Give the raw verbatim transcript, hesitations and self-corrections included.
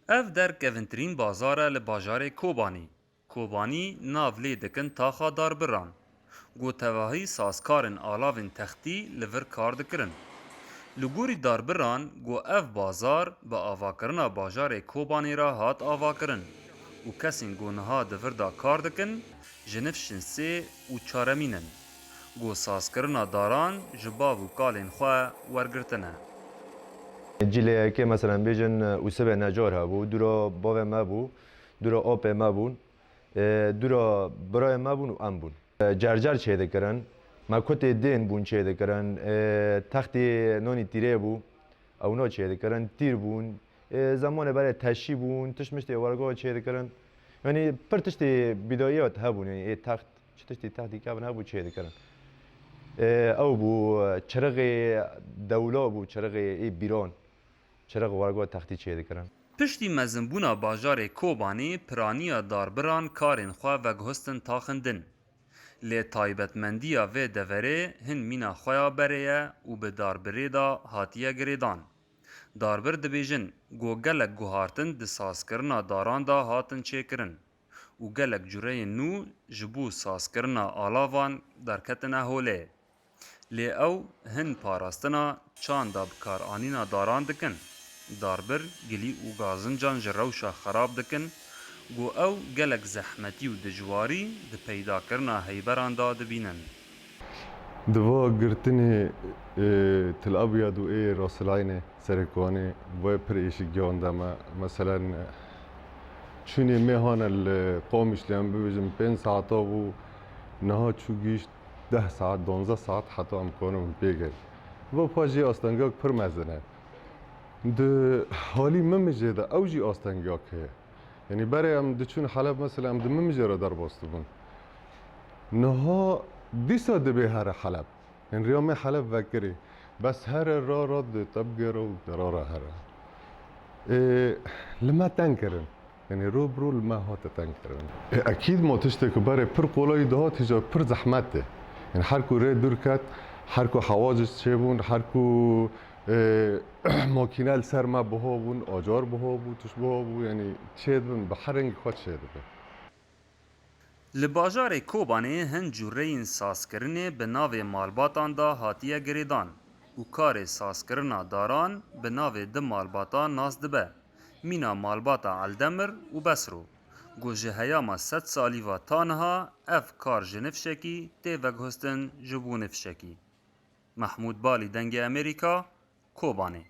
Ev der kevintirîn bazar e li bajarê Kobanî. Kobanî nav lê dikin taxa darbiran. Ku tevahî sazkarên alavên textî li vir kar dikirin. Li gorî darbiran ku ev bazar bi avakirina bajarê Kobanê re hat avakirin û kesên ku niha di vir de kar dikin, ji nifşên sê û çaremîn in. Ku sazkirina daran ji bav û kalên xwe wergirtine. Cileyekê, meselen, bêjin, Ûsibe Necar hebû, dûra bavê me bû, dûra apê me bûn, e, dûra birayê me bûn û em bûn. E, cercer çêdikirin, mekutê dên bûn çêdikirin, e, textê nonî tîrê bû, ewna çêdikirin, tîr bûn, e, zemanê berê teşî bûn, tişt miştê wergo çêdikirin. Yanî pir tiştê bîdayiyat hebûn, yanî ê text, çi tiştê textî kevin hebû çêdikirin. E, ew bû, çirixê dewla bû, çirixê ê bîran, çirix wergo textî çêdikirin. Piştî mezinbûna bajarê Kobanê, piraniya darbiran karên xwe veguhestin taxin din. Lê taybetmendiya vê deverê hin mîna xwe ya berê ye û bi darbirê de hatiye girêdan. Darbir dibêjin ku gelek guhartin di sazkirina daran de hatin çêkirin û gelek cureyên nû ji bo sazkirina alavan derketine holê. Lê ew hin parastina çanda bikaranîna daran dikin. Darbir gilî û gazincan ji rewşa xerab dikin, ku ew gelek zehmetî û dijwarî di peydakirina heyberan de dibînin. Di va girtinê, e, Til Abyad û ê Rasilaynê, Serê Kohanê, vê pir êşî giyan de me. Meselen, çûnê mê hane li Qamişlê, em bibêjin pênc saeta bû, niha çû gihîşt deh saet, duwazdeh saet heta em kanibin pê gerin. Va pa jî astengak pir mezin e. Di halî Mimicê de ew jî astengak heye. Yanî berê em diçûn Heleb, mesela em di Mimicê re derbas dibûn. Niha dîsa dibê here Heleb. Yanî riya me Heleb vekirî. Bes here ra ra di tebgê re û dera re here. Ê, li me teng kirin. Yanî ro bi ro li me hate teng kirin. Ê, ekîd ma tiştê ku berê pir kolayî dihat, hîja pir zehmet tê. Yanî her ku rê dûr ket, her ku hewacic çêbûn, her ku, ê, makîne li ser me biha bûn, acar biha bû, tişt biha bû, yanî çêdibin, bi her rengî xwe çêdibe. Li bajarê Kobanê hin cûreyên sazkirinê bi navê malbatan de hatiye girêdan û karê sazkirina daran bi navê di malbata nas dibe, mîna malbata Eldemir û Besro, ku ji heyama sedsalî ve ta niha ev kar ji nifşekî tê veguhestin ji bo nifşekî. Mehmûd Balî, Dengê Amerîka, Kobanê.